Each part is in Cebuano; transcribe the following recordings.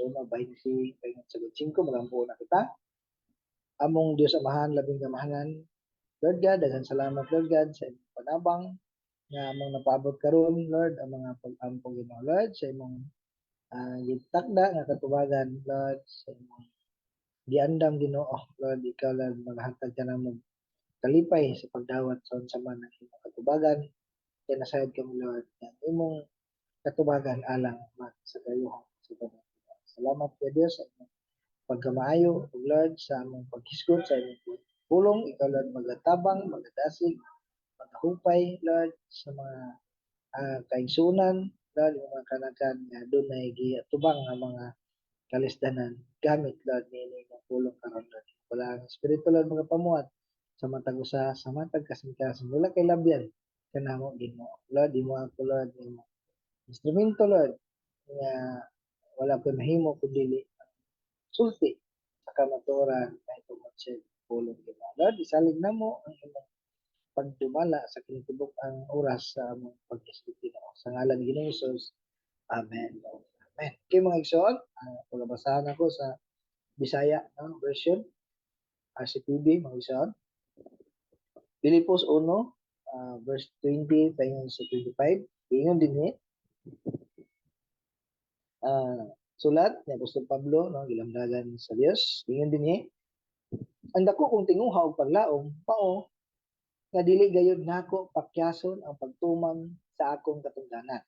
1:20 sa 5, magampo na kita. Among Dios Amahan, labing kamahalan, Lord God, daghan salamat, Lord God, sa imong panabang nga among napaabot karon, Lord, ang mga pag-ampo, Ginoo, Lord, sa imong gitakda nga katubagan, Lord, sa imong giandam, Ginoo. Lord, ikaw, Lord, maghatag ka namo kalipay sa pagdawat sa unsa man ang imong katubagan kay nasayod kami, Lord, nga ang imong katubagan alang man sa kayuhan sa tanan. Salamat kay Dios sa imong pagkamaayo ug, Lord, sa among paghisgot sa imong pulong. Ikaw, Lord, magatabang, magadasig, magahupay, Lord, sa mga kaigsunan, Lord, yung mga kanakan nga dunay giatubang nga mga kalisdanan gamit, Lord, niini imong pulong karon, Lord. Wala ang Espiritu, Lord, magapamuhat sa matag usa, sa matag kasing-kasing, wala kay labyan kanamo, Ginoo. Lord, imo ako, Lord, imo instrumento, Lord, nga wala ko mahimo kun dili sulti sa kamatuoran mahitungod sa pulong, Ginoo. Lord, isalig namo ang imong pagdumala sa kinitibuk ang oras sa among pag-isip, Ginoo. Sa ngalan ni Ginoong Hesus. Amen. Amen. Okay, mga igsoon, pagabasahan ako sa Bisaya, no, version RCTV, mga igsoon. Filipos 1 verse 20 paingon sa 25. Ingon dinhi sulat ni Apostol Pablo, no, gilamdagan sa Dios. Ingon dinhi, "Ang dako kong tinguha og paglaom mao nga dili gayud nako pakyason ang pagtuman sa akong katungdanan.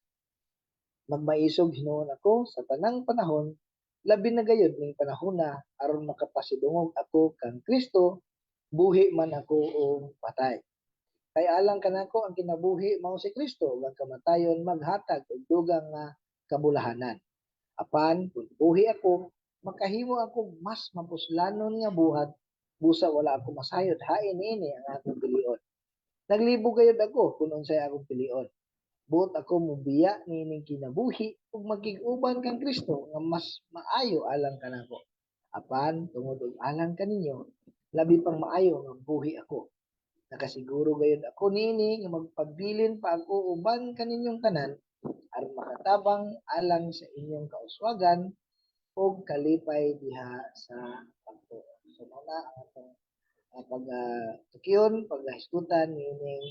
Magmaisog hinuon ako sa tanang panahon, labi na gayud ning panahona, aron makapasidungog ako kang Kristo, buhi man ako o patay. Kay alang kanako ang kinabuhi mao si Kristo ug ang kamatayon maghatag og dugang nga kabulahanan. Apan kung buhi ako, makahimo ako mas mapuslanon nga buhat, busa wala ako masayod hain niini ang akong pilion. Naglibog gayud ako kung unsay akong pilion. Buot ako mobiya niining kinabuhi ug makig-uban kang Kristo nga mas maayo alang kanako. Apan tungod og alang kaninyo, labi pang maayo nga buhi ako. Nakasiguro gayud ako niini nga magpabilin pa ako uban kaninyong tanan aron makatabang alang sa inyong kauswagan ug kalipay diha sa pagtuo." So mao na ang atong pag tukyon, paghisgutan niining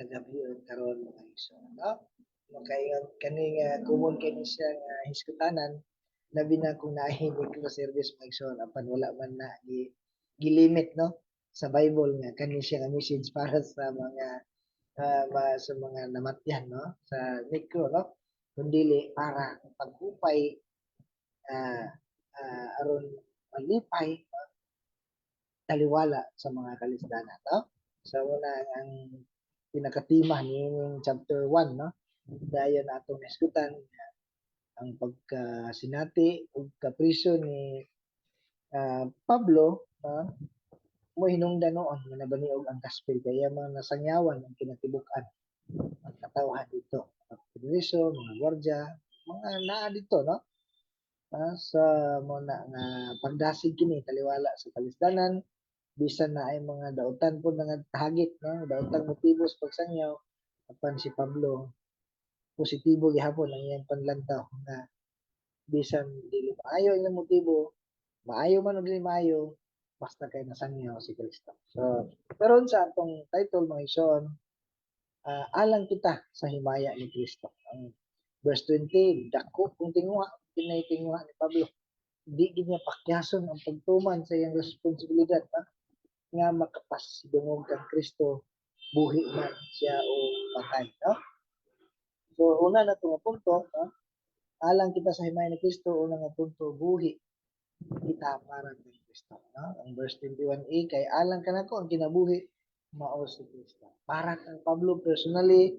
kagabion karon, mga igsoon, no? Makaingon kani nga common kini siya nga hisgutanan, labi na kung naay necro service, mga igsoon, apan wala man na gilimit, no, sa Bible nga kani siya nga message para sa mga sa mga namatyan, no, sa necro, no, kundili para paghupay, aron malipay, no, taliwala sa mga kalisdanan, no? So una ang pinakatima niining chapter 1, no, dayon atong hisgutan ang pagkasinati ug kapriso ni Pablo, no, mo hinungdan noon nga nabaniog ang gospel kaya mga nasangyawan ang kinatibuk-an ang katawhan dito, mga priso, mga gwardiya, mga naa dito, no? Sa mo na nga pagdasig kini taliwala sa kalisdanan, bisan na ay mga dautan po nga hagit, no, daotang motibo sa pagsangyaw, apan si Pablo positibo gihapon ang iyang panlantaw nga bisan dili maayo ilang motibo, maayo man o dili maayo, basta kay nasangyaw si Kristo. So karon sa atong title, mga igsoon, alang kita sa himaya ni Kristo. Ang verse 20, dako kung tinguha, kinay tinguha ni Pablo. Di gid niya pakyason ang pagtuman sa iyang responsibilidad, ha, nga makapasidungog kang Kristo, buhi man siya o patay, no? So una na nga punto, no? Alang kita sa himaya ni Kristo, una nga punto, buhi kita para kay Kristo, no? Ang verse 21a, kay alang kanako ang kinabuhi mao si Kristo. Para kang Pablo personally,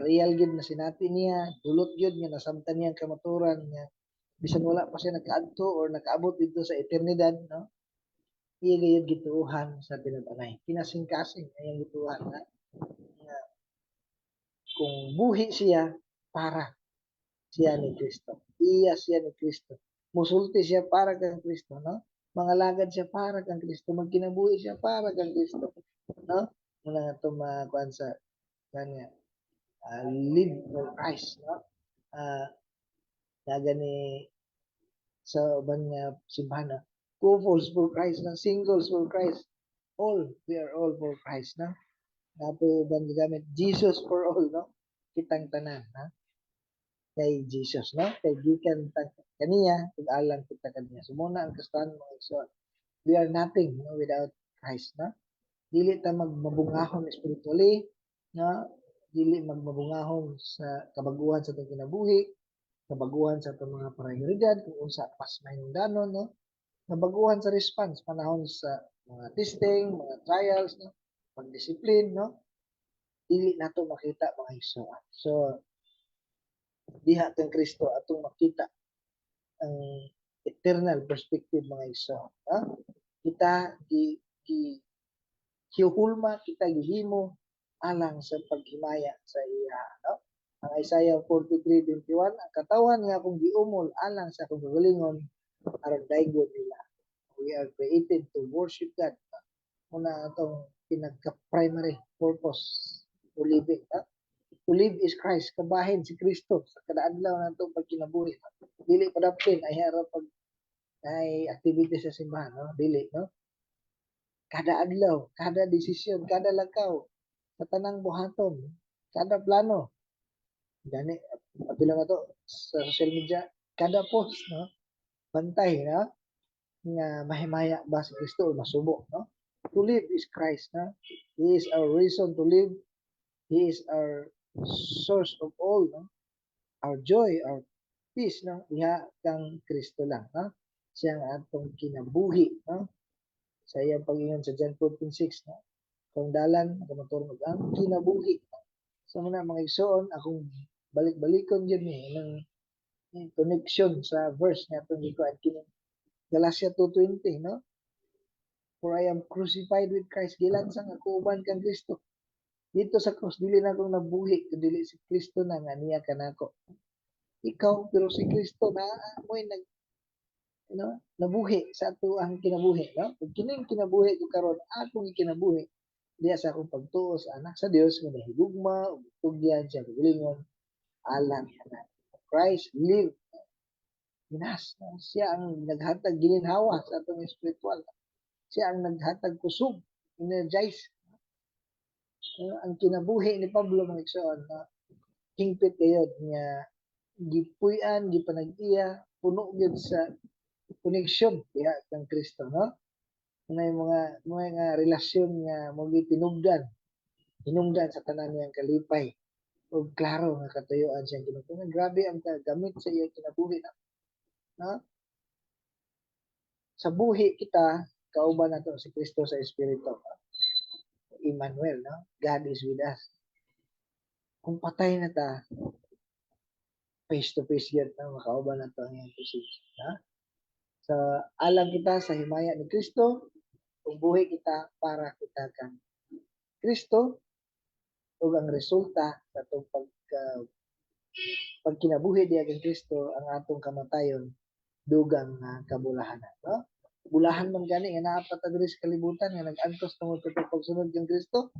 real gyud na sinati niya, dulot gyud nga nasamtan niya ang kamaturan nga bisan wala pa siya nakaadto or nakaabot dito sa eternidad, no? Iya gayud gituohan sa tinud-anay. Kinasing-kasing ang gituohan na nga kung buhi siya, para siya ni Kristo. Iya siya ni Kristo. Musulti siya para kang Kristo, no? Mangalagad siya para kang Kristo, magkinabuhi siya para kang Kristo, no? Muna nga ito makuan sa kanya, live for Christ, no? Naga ni Sa uban nga simbahan na couples for Christ na, singles for Christ, all, we are all for Christ, no? Napoy uban gigamit Jesus for all, no? Kitang tanan, ha, kay Jesus, no? Kay gikan ta kaniya ug alang kita kaniya. So mao na ang kastahan, mga igsoon. We are nothing, no, without Christ, no? Dili ta magmabungahon spiritually, no? Dili magmabungahon sa kabaguhan sa atong kinabuhi, kabaguhan sa atong mga prioridad kung unsa mas mahingdanon, no? Kabaguhan sa response panahon sa mga testing, mga trials, no? Pagdisiplin, no? Dili nato makita, mga igsoon. So diha kang Kristo atong makita ang eternal perspective, mga igsoon, ha? Kita gi gi gihulma, kita gihimo alang sa paghimaya sa iya, no? Ang Isaiah 43:21, "Ang katawhan nga akong giumol alang sa akong kagalingon aron daygon nila." We are created to worship God. Mao na atong pinagka-primary purpose to living. Ha? To live is Christ. Kabahin si Kristo sa kada adlaw nato pagkinabuhi. Dili padapin ay harap pag ay activity sa simbahan, no? Dili, no? Kada adlaw, kada desisyon, kada lakaw, sa tanang buhaton, kada plano. Gani, apila na to sa social media, kada post, no? Bantay, no? Nga mahimaya ba si Kristo o masubo, no? To live is Christ, no? He is our reason to live. He is our source of all, no? Our joy, our peace, no? Diha kang Kristo lang, no? Siya ang atong kinabuhi, no? Sa iyang pag-ingon sa John 14:6, no? "Kung dalan, kamatuoran ug ang kinabuhi." So mao na, mga igsoon, akong balik-balikon gyud ni ng connection sa verse nga atong gikuan kini Galatia 2:20, no? "For I am crucified with Christ." Gilansang ako uban kang Kristo. Dito sa krus, dili na akong nabuhi, kun dili si Kristo na nga niya kanako. Ikaw, pero si Kristo na mo'y nag, no, nabuhi sa ato ang kinabuhi, no? Ug kining kinabuhi ko karon akong ikinabuhi diya sa akong pagtuo sa Anak sa Dios nga nahigugma ug tugyan sa kagalingon alang kana. Christ live in us. No? Siya ang naghatag gininhawa sa atong espiritual. Siya ang naghatag kusog, energize. No? Ang kinabuhi ni Pablo, mga igsoon, no? Hingpit gayod nga gipuy-an, gipanag-iya, puno gyud sa koneksyon diha kang Kristo, no? May mga relasyon nga mo gitinubdan, hinungdan sa tanan niyang kalipay ug klaro nga katuyuan siyang Ginoo. Grabe ang kagamit sa iyang kinabuhi, no? No? Sa buhi kita, kauban nato si Kristo sa espiritu. No? Emmanuel, no? God is with us. Kung patay na ta, face to face yun, no? Makauban nato ang iyang presensya. No? So, alang kita sa himaya ni Kristo, kung buhi kita para kita kang Kristo, ug ang resulta sa atong pagkinabuhi diha kang Kristo, ang atong kamatayon dugang nga kabulahanan, no? Bulahan man gani nga naa pa ta diri sa kalibutan nga nag-antos tungod sa atong pagsunod kang Kristo.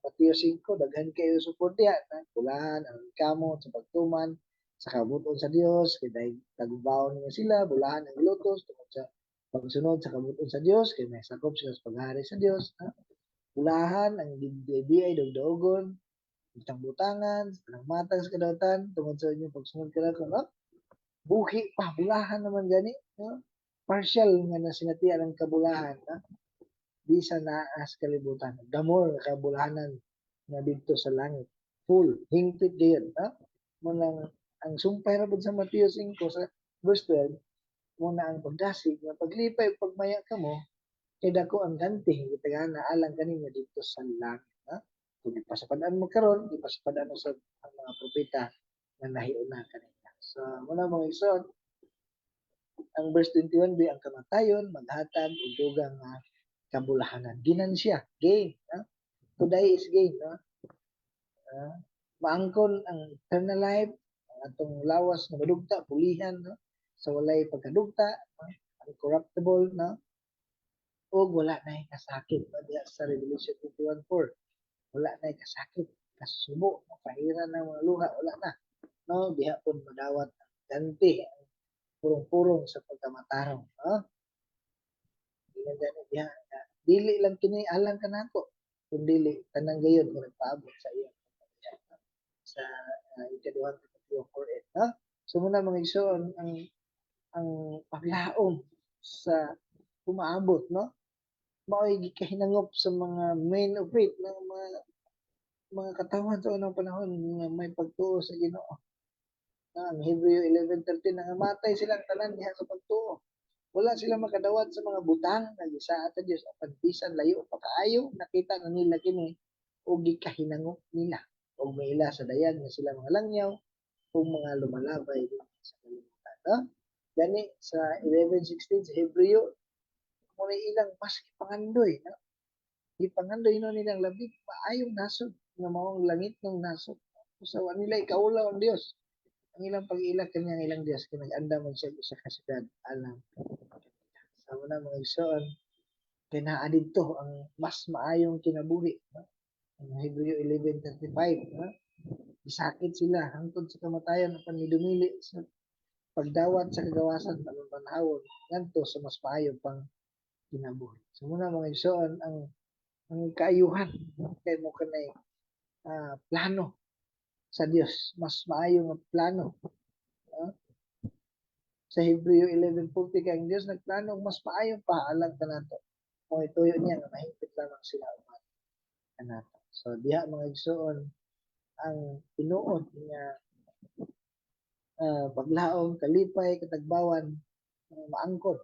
Mateo 5, daghan kayo support diha, na bulahan ang kamot sa pagtuman sa kabut-on sa Dios kay dahil tagubaon niya sila, bulahan ang gilutos tungod sa pagsunod sa kabut-on sa Dios kay may sakop sila sa paghari sa Dios, ha? Bulahan ang gibiyay dugdaugon, butang-butangan, sa matang sa kadautan tungod sa inyong pagsunod kanako, no? Buhi pa, bulahan naman gani, no? Partial nga nasinatian ang kabulahan, no? Bisan naa sa kalibutan. The more kabulahanan nga didto sa langit. Full, hingpit gayud, no? Mao nang ang sumpay ra pud sa Mateo 5 sa verse 12, mao na ang pagdasig nga paglipay ug pagmaya kamo kay dako ang ganti gitagana alang kaninyo didto sa langit, no? Kung gipasapad-an mo karon, gipasapad-an mo sa ang mga propeta nga nahiuna kanina. So, mao na, mga igsoon, ang verse 21b, ang kamatayon maghatag og dugang nga kabulahanan. Ginansya, gain, no? To die is gain, no? Maangkon ang eternal life, ang atong lawas nga madugta, pulihan, no? Sa walay pagkadugta, no? Uncorruptible, no? Ug wala na kasakit, no? Diha sa Revelation 21:4. Wala na kasakit, kasubo, no? Kahira ng mga luha, wala na. No, diha pud madawat ang ganti, ang Purong-purong sa pagkamatarong, no? Ingon gani diha nga dili lang kini alang kanako, kundili tanan gayud nga nagpaabot sa iya sa Ikaduhang Timoteo 4:8, no? So muna, mga igsoon, ang paglaom sa umaabot, no, mao'y gikahinangop sa mga men of faith ng mga katawhan sa unang panahon nga may pagtuo sa Ginoo. Na ang Hebreo 11:13, nangamatay silang tanan diha sa pagtuo. Wala sila makadawat sa mga butang nga gisaad sa Dios, apan bisan layo pa kaayo, nakita na nila kini ug gikahinangop nila ug miila sa dayag nga sila mga langyaw ug mga lumalabay sa kalibutan. No? Gani sa 11:16 sa Hebreo, mao na ilang mas gipangandoy, no? Gipangandoy, no, nilang labi maayong nasod nga maong langit ng nasod. Sa wa nila ikaulaw ang Dios. Ang ilang pag-ila kanya ang ilang Dios kay nag-andam man siya usa ka syudad alang sa una, mga igsoon, kay naa didto ang mas maayong kinabuhi, no? Ang Hebreo 11:35, no? Gisakit sila hangtod sa kamatayon apan nidumili sa pagdawat sa kagawasan aron panahawon ngadto sa mas maayo pang kinabuhi. So muna, mga igsoon, ang kaayuhan, no? Kay mo kanay plano sa Dios, mas maayo nga plano, no? Sa Hebreo 11:40, kay ang Dios nagplano og mas maayo pa alang kanato. Kung ituyo niya nga mahingpit lamang sila uban kanato. So diha, mga igsoon, ang tinuod nga paglaom, kalipay, katagbawan, maangkon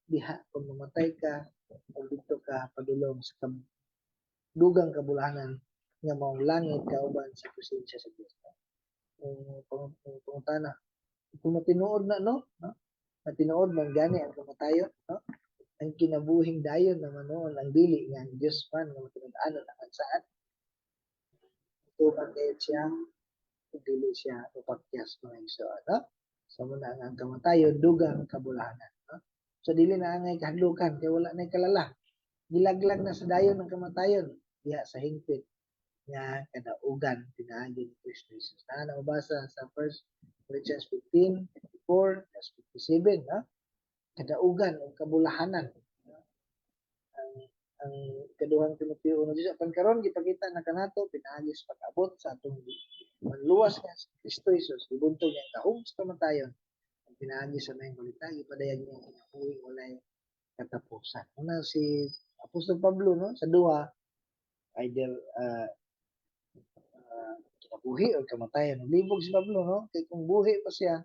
diha kung mamatay ka o didto ka padulong sa dugang kabulahanan nga maong langit kauban sa presensya sa Dios. Kung pangutana, kung matinuod na, no? No? Matinuod man gani ang kamatayon, no? Ang kinabuhing dayon naman noon ang dili nga ang Dios man nga matinud-anon ang saad. Tuman kayo siya kung dili siya upakyas, mga igsoon, no? So muna ang kamatayon dugang kabulahanan, no? So dili na angay kahadlukan kay wala na kalala. Gilaglag na sa dayon ang kamatayon diha sa hingpit nga kadaugan pinaagi ni Kristo Jesus. Na mabasa sa 1 Corinthians 15, 54, verse 57, no? Kadaugan o kabulahanan. No? Ang Ikaduhang Timoteo 1:10, apan karon gipakita na kanato pinaagi sa pag-abot sa atong manluwas nga si Kristo Jesus, gibuntog niya ang gahom sa kamatayon. Ang pinaagi sa maayong balita, gipadayag niya ang kinabuhi walay katapusan. Una si Apostol Pablo, no, sa duha, either kinabuhi o kamatayon. Libog si Pablo, no, kay kung buhi pa siya,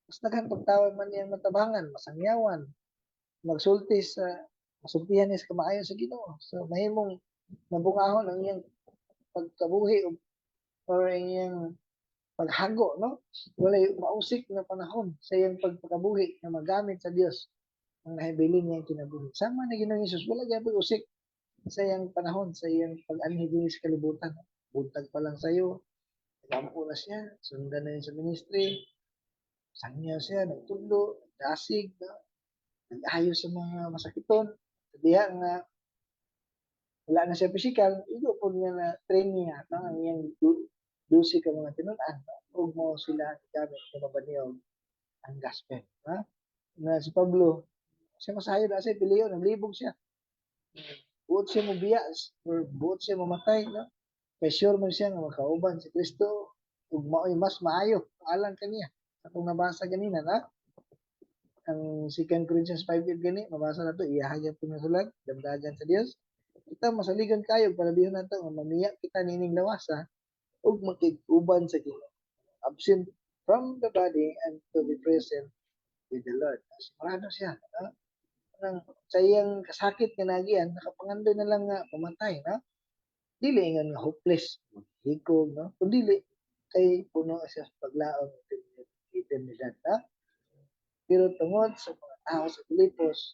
mas daghan pagtawag man niyang matabangan, masangyawan, magsulti sa masultihan niya sa kamaayo sa Ginoo. So mahimong mabungahon ang iyang pagkabuhi or ang iyang paghago, no? Walay mausik na panahon sa iyang pagpakabuhi na magamit sa Dios ang nahibilin niyang kinabuhi. Sama na Ginoong Hesus, wala gyapon usik sa iyang panahon, sa iyang pag-anhi dinhi sa kalibutan. Buntag pa lang sayo, nagampo na siya, sundan na yun sa ministry, sangyaw siya, nagtudlo, nagdasig, no? Nag-ayo sa mga masakiton. Sa diha nga wala na siya physical, igo po niya na train niya, no? Ang iyang 12 ka mga tinunan, no? Ug mo sila gamit nga mabaniyog ang gospel. Ha? Na si Pablo, siya masayo na siya, piliyo, naglibog siya. Buot siya mo biya, or buot siya mamatay, no? Kay sure man siya nga makauban si Kristo ug mao'y mas maayo alang kaniya. Akong nabasa ganina na ang 2 Corinthians 5:8 gani, mabasa na to, iyaha gyapon nga sulat, damdagan sa Dios. Kita masaligan kayo panabihon nato nga mamiya kita niining lawasa ug makig-uban sa Ginoo. Absent from the body and to be present with the Lord. Sigurado siya. No? Nang sa iyang kasakit nga nagian, nakapangandoy na lang nga pamatay, no? Dili ingon nga hopeless, maghikog, no? Kung dili, kay puno siya sa paglaom eternidad, no? Pero tungod sa mga tao sa Filipos,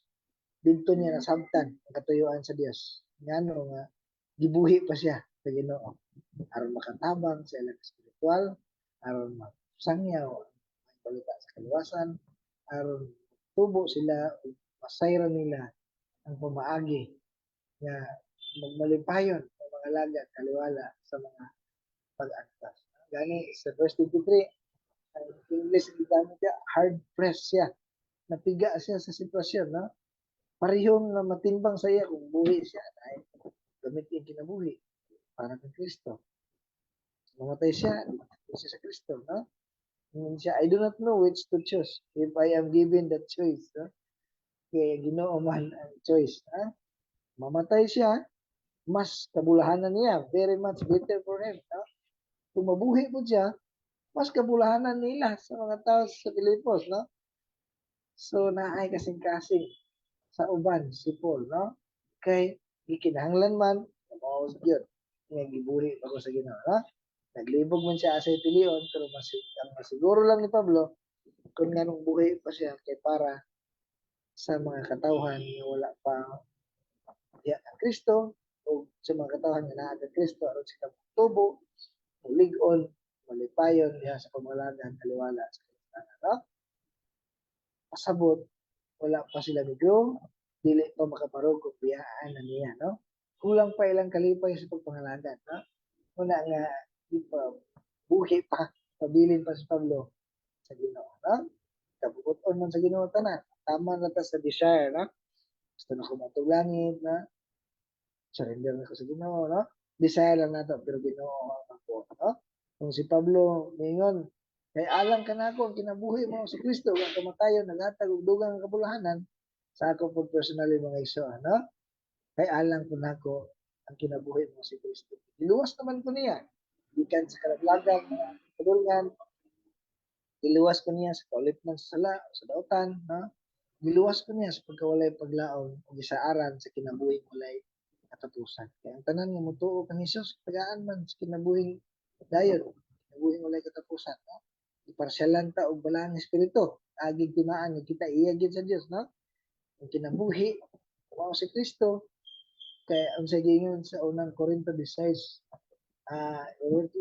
didto niya nasabtan ang katuyuan sa Dios. Ngano nga gibuhi pa siya sa Ginoo aron makatabang sa ilang espiritual, aron masangyaw ang balita sa kaluwasan, aron tubo sila ug masayran nila ang pamaagi nga magmalipayon ang mga alagad kaliwala sa mga pag-antos. Gani sa verse 23, ang English gigamit siya, hard press siya. Napiga siya sa sitwasyon, no? Parehong nga matimbang sa iya kung buhi siya ay gamit yung kinabuhi para kang Kristo. Mamatay siya, di siya sa Kristo, no? Ingon siya, "I do not know which to choose if I am given the choice," no? Kaya Ginoo man ang choice, ha? Mamatay siya, mas kabulahanan niya, very much better for him, no? Kung mabuhi po siya, mas kabulahanan nila sa mga tao sa Filipos, no? So naay kasing-kasing sa uban si Paul, no? Kay gikinahanglan man mao gyud nga gibuhi pa ko sa Ginoo, no? Naglibog man siya sa pilion, pero mas ang masiguro lang ni Pablo kung nganong buhi pa siya kay para sa mga katawhan nga wala pa diha ang Kristo o sa mga katawhan nga naa kang Kristo aron sila tubo, mulig-on, malipayon diha sa pamalagan taliwala sa Kristo, no? Pasabot wala pa sila migrow, dili pa makabarog kung biyaan na niya, no? Kulang pa ilang kalipay sa pagpangalagan, no? Una nga di pa buhi pa, pabilin pa si Pablo sa Ginoo, no? Kabuoton man sa Ginoo tanan. Tama na ta sa desire, no? Gusto na ko maadtog langit, no? Surrender na ko sa Ginoo, no? Desire lang nato, pero Ginoo ang ako, no? Kung si Pablo ningon, "Kay alang kanako ang kinabuhi mao si Kristo, ang kamatayon naghatag og dugang kabulahanan," sa ako pud personally, mga igsoon, no? Kay alang po nako ang kinabuhi mao si Kristo. Giluwas naman ko niya gikan sa kalaglagan, mga kadulngan, giluwas ko niya sa kaulipnan sa sala, sa dautan, no? Giluwas ko niya sa pagkawalay paglaom ug gisaaran sa kinabuhing walay katapusan. Kaya ang tanan nga motuo kang Hesus tagaan man sa kinabuhing dayon, kinabuhing walay katapusan, no? Iparsyalan ta og balaang espiritu, agig timaan nga kita iya gyud sa Dios, no? Ang kinabuhi mao si Kristo, kay unsay giingon sa Unang Korinto 16,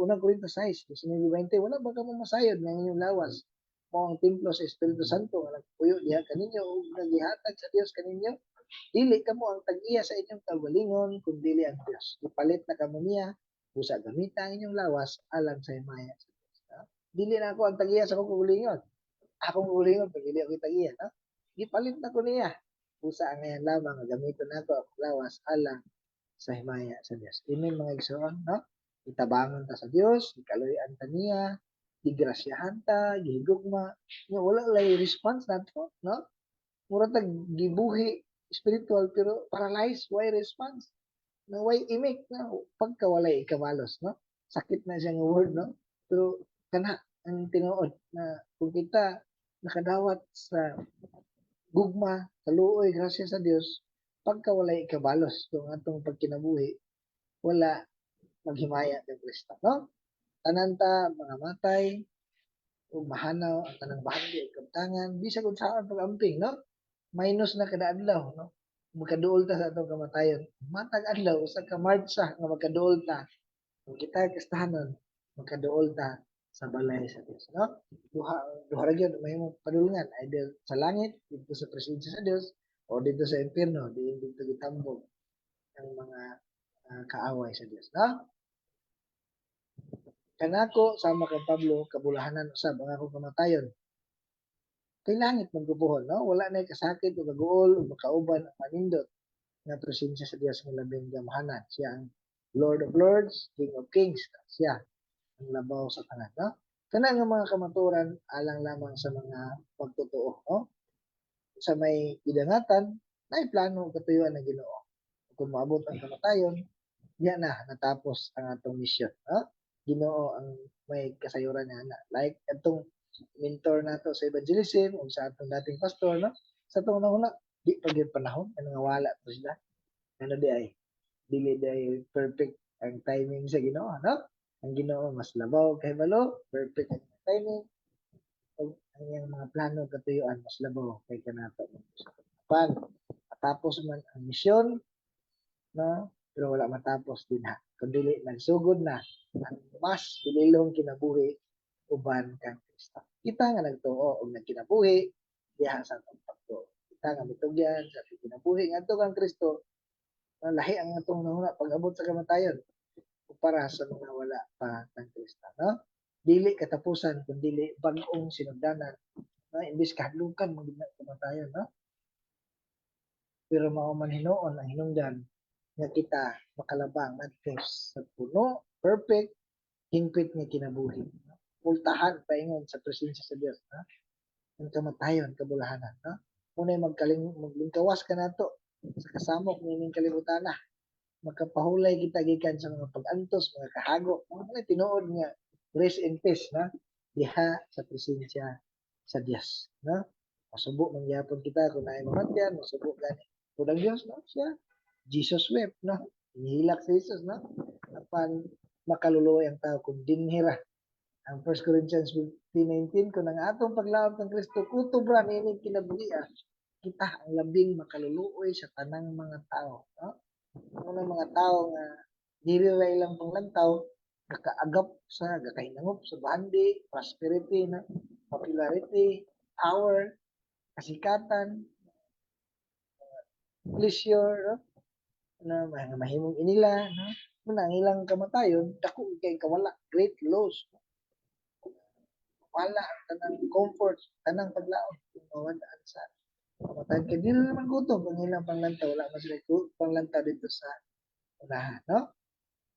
Unang Korinto 6, 19-20, "Wala ba kamo masayod nga inyong lawas mao ang templo sa Espiritu Santo nga nagpuyo diha kaninyo ug nagihatag sa Dios kaninyo? Dili kamo ang tag-iya sa inyong kaugalingon kun dili ang Dios. Gipalit na kamo niya, busa gamita ang inyong lawas alang sa himaya sa Dios," no? Dili na ako ang tag-iya sa akong kaugalingon. Akong kaugalingon pag dili ako tag-iya, no? Gipalit na ko niya. Busa ang ngayon lamang nga gamiton nako akong lawas alang sa himaya sa Dios. Amen, mga igsoon, no? Itabangon ta sa Dios, gikaluy-an ta niya, gigrasyahan ta, gihigugma. Nga wala lay response nato, no? Mura tag gibuhi spiritual pero paralyzed, why response? No, why imik na pagka walay ikabalos, no? Sakit na siya nga word, no? Pero kana ang tinuod na kung kita nakadawat sa gugma, kaluoy, grasya sa Dios, pagka walay ikabalos kung atong pagkinabuhi, wala maghimaya kang Kristo, no? Tanan ta mga matay ug mahanaw ang tanang bahandi ug kabtangan bisag unsaon pag-amping, no? Minus na kada adlaw, no? Magkaduol ta sa atong kamatayon. Matag adlaw usa ka martsa nga magkaduol ta. Kung kita kastahanon, magkaduol ta sa balay sa Dios, no? Duha duha ra gyud mahimong padulngan, either sa langit didto sa presensya sa Dios o didto sa impierno diin didto gitambog ang mga kaaway sa Dios, no? Kanako sama kang Pablo, kabulahanan usab ang akong kamatayon. Kay langit man ko puhon, no? Wala na kasakit o kaguol o makauban ang manindot nga presensya sa Dios nga labing gamhanan. Siya ang Lord of Lords, King of Kings. Siya ang labaw sa tanan, no? Kana nga mga kamaturan alang lamang sa mga pagtotoo, no? Sa may gidangatan, naay plano ug katuyuan ng Ginoo. Kung moabot ang kamatayon, diya na natapos ang atong misyon, no? Ginoo ang may kasayuran niya na. Like atong mentor nato sa evangelism o sa atong dating pastor, no? Sa atong una, di pa gyud panahon nga wala to sila. Ano di ay dili di ay perfect ang timing sa Ginoo, no? Ang Ginoo mas labaw kay balo, perfect ang timing. Ug ang iyang mga plano katuyuan mas labaw kay kanato. Apan matapos man ang misyon, no? Pero wala matapos din ha. Kung dili nagsugod na ang mas bililong kinabuhi uban kang Kristo. Kita nga nagtuo og nagkinabuhi diha sa atong pagtuo. Kita nga mitugyan sa atong kinabuhi ngadto kang Kristo, no, lahi ang atong nahuna pag-abot sa kamatayon kumpara sa mga wala pa kang Kristo, no? Dili katapusan kun dili bag-ong sinugdanan, no? No? Imbis kahadlukan mo gid na kamatayon, no? Pero mao man hinuon ang hinungdan nga kita makalabang ngadto sa puno, perfect, hingpit nga kinabuhi. No? Pultahan paingon sa presensya sa Dios, no? Ang kamatayon, kabulahanan, no? Unay magkaling maglingkawas ka nato sa kasamok nining kalibutan na. Makapahulay kita gikan sa mga pag-antos, mga kahago, mga tinuod nga rest in peace, no? Diha sa presensya sa Dios, no? Masubo man gyapon kita kung naay mamatyan, masubo gani. Kung ang Dios, no? Siya, Jesus wept, no? Nihilak si Jesus, no? Apan makaluluoy ang tao kung dinhira. Ang 1 Corinthians 15:19, kung ang atong paglaom kang Kristo kutob ra niining kinabuhi, kita ang labing makaluluoy sa tanang mga tao, no? Ang mga tao nga dili ra ilang panglantaw, gakaagap sa gakahinangop sa bandi, prosperity, no? Popularity, power, kasikatan, pleasure, no? Na mga mahimong inila, no? Muna ang ilang kamatayon, dako kay kawala, great loss. Wala ang tanang comfort, tanang paglaom kung mawadaan sa kamatayon. Kay di na naman gutom ang ilang panglantaw, wala man sila panglantaw dito sa unahan, no?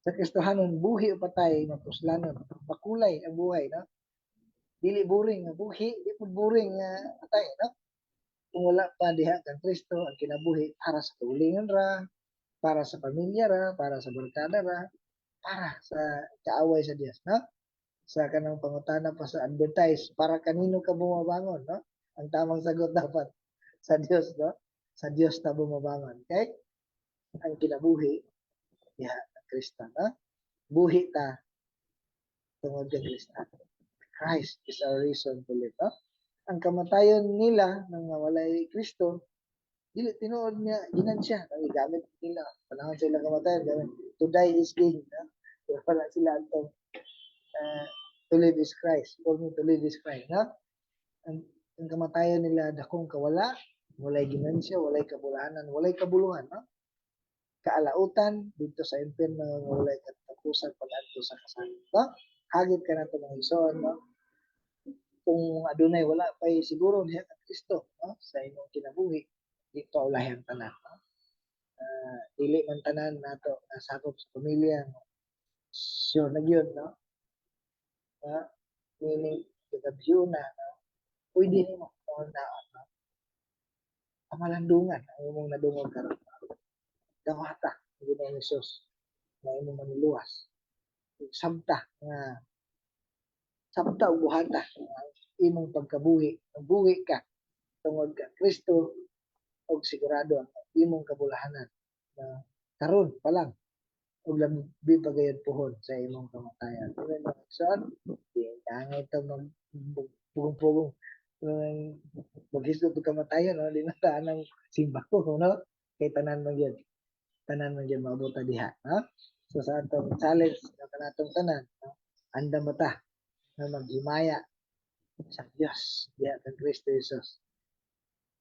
Sa Kristohanon, buhi o patay, matuslanon, makulay ang buhay, no? Dili boring nga buhi, di pud boring nga patay, no? Kung wala pa diha kang Kristo, ang kinabuhi para sa kaugalingon ra, para sa pamilya ra, para sa barkada ra, para sa kaaway sa Dios, no? Sa kanang pangutana pa sa advertise, para kanino ka bumabangon, no? Ang tamang sagot dapat sa Dios, no? Sa Dios ta bumabangon, okay? Ang kinabuhi diha ang Kristo, no? Buhi ta tungod kay Kristo. Christ is our reason to live, no? Ang kamatayon nila nang walay Kristo, dili tinuod niya ginansya, ang gigamit nila panahon sa ilang kamatayon, gamit "To die is gain," no? Pero wala sila antong "To live is Christ, for me to live is Christ," no? Ang kamatayon nila dakong kawala, walay ginansya, walay kabulahanan, walay kabuluhan, no? Kaalautan dito sa impyerno nga walay katapusan pag-adto sa kasanag, no? Hagit ka nato, mga igsoon, no? Kung adunay wala pay siguro diha kang Kristo, no? Sa imong kinabuhi, di pa ulahi ang tanan, no? Dili man tanan nato nasakop sa pamilya, no? Sure na gyud, no? Meaning kagabhiona, no? Pwede nimo na, no? Pamalandungan ang imong nadungog karon. Dawata ang Ginoong Hesus na imong manluluwas. Ug sabta nga sabta ug buhata ang imong pagkabuhi. Buhi ka tungod kang Kristo ug sigurado ang imong kabulahanan na karon pa lang ug labi pa gayud puhon sa imong kamatayon. Amen, mga igsoon. Di angay ta mag pugong-pugong maghisgot og kamatayon, no? Di na ta anang simbako, no? Kay tanan man gyud. Tanan man gyud maabot ta diha, no? So sa atong challenge na kanatong tanan, no? Andam ba ta na maghimaya sa Dios diha kang Kristo Jesus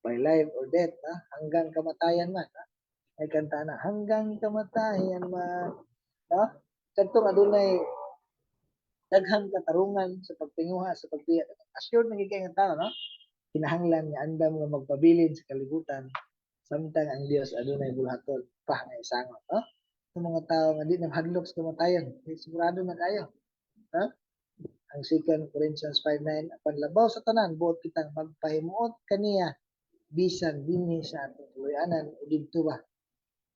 by life or death, no? Hanggang kamatayan man, no? Ay kanta na "Hanggang Kamatayan Man," no? Kadtong adunay daghang katarungan sa pagtinguha sa pagbiya, assured na gid kay nga tao, no? Kinahanglan nga andam nga magpabilin sa kalibutan samtang ang Dios adunay buluhaton pa nga isangot, no? Sa mga tao nga di na mahadlok sa kamatayon kay sigurado na kayo, no? Ang 2 Corinthians 5:9, apan labaw sa tanan, buot kitang magpahimuot kaniya bisan dinhi sa atong kaluy-anan o didto ba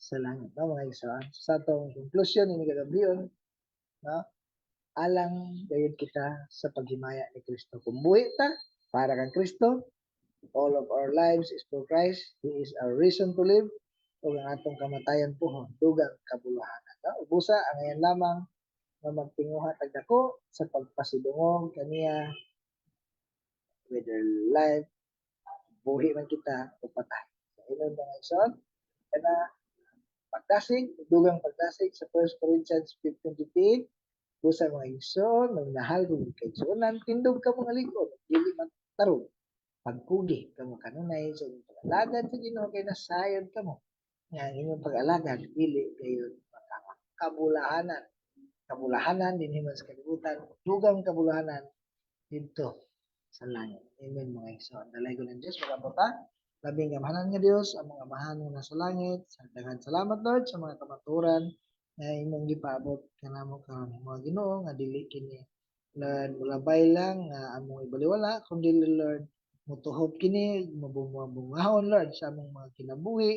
sa langit, no, mga igsoon? Sa atong konklusyon ini kagabion, no, alang gayud kita sa paghimaya ni Kristo. Kung buhi ta, para kang Kristo. All of our lives is for Christ. He is our reason to live. Ug ang atong kamatayon puhon dugang kabulahanan, no? Ubusa ang ngayon lamang nga magtinguha tag dako sa pagpasidungog kaniya, whether life, buhi man kita o patay. So, ingon, mga igsoon, kana pagdasig, dugang pagdasig sa 1 Corinthians 15:58, busa, mga igsoon, magmahal kung kaigsuonan, tindog ka mga lig-on, dili matarong. Pagkugi kamo kanunay sa inyong pag-alagad sa Ginoo kay nasayod kamo nga ang inyong pag-alagad dili gayudmakabulahanan. Kabulahanan dinhi man sa kalibutan, dugang kabulahanan didto. Sa langit. Amen, mga igsoon. Dalaygon ang Diyos, mag-ampo ta. Labing amahanan nga Dios, ang mga amahan nga nasa langit, sa daghan salamat, Lord, sa mga kamaturan nga imong gipaabot kanamo karon, mga Ginoo, nga dili kini, Lord, mulabay lang nga among ibaliwala, kundi, Lord, mutuhop kini, mabungahon, Lord, sa among mga kinabuhi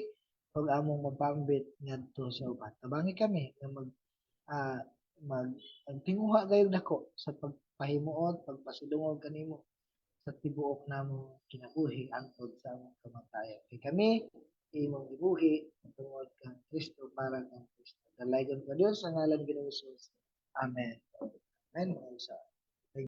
ug among mapambit ngadto sa uban. Tabangi kami nga mag ang tinguha gayud dako sa pagpahimuot, pagpasidungog kanimo sa tibuok namong kinabuhi hangtod sa among kamatayon. Kay kami imong gibuhi tungod kang Kristo, para kang Kristo. Dalaygon ka, Dios, sa ngalan ni Ginoong Jesus. Amen. Amen, mga igsoon.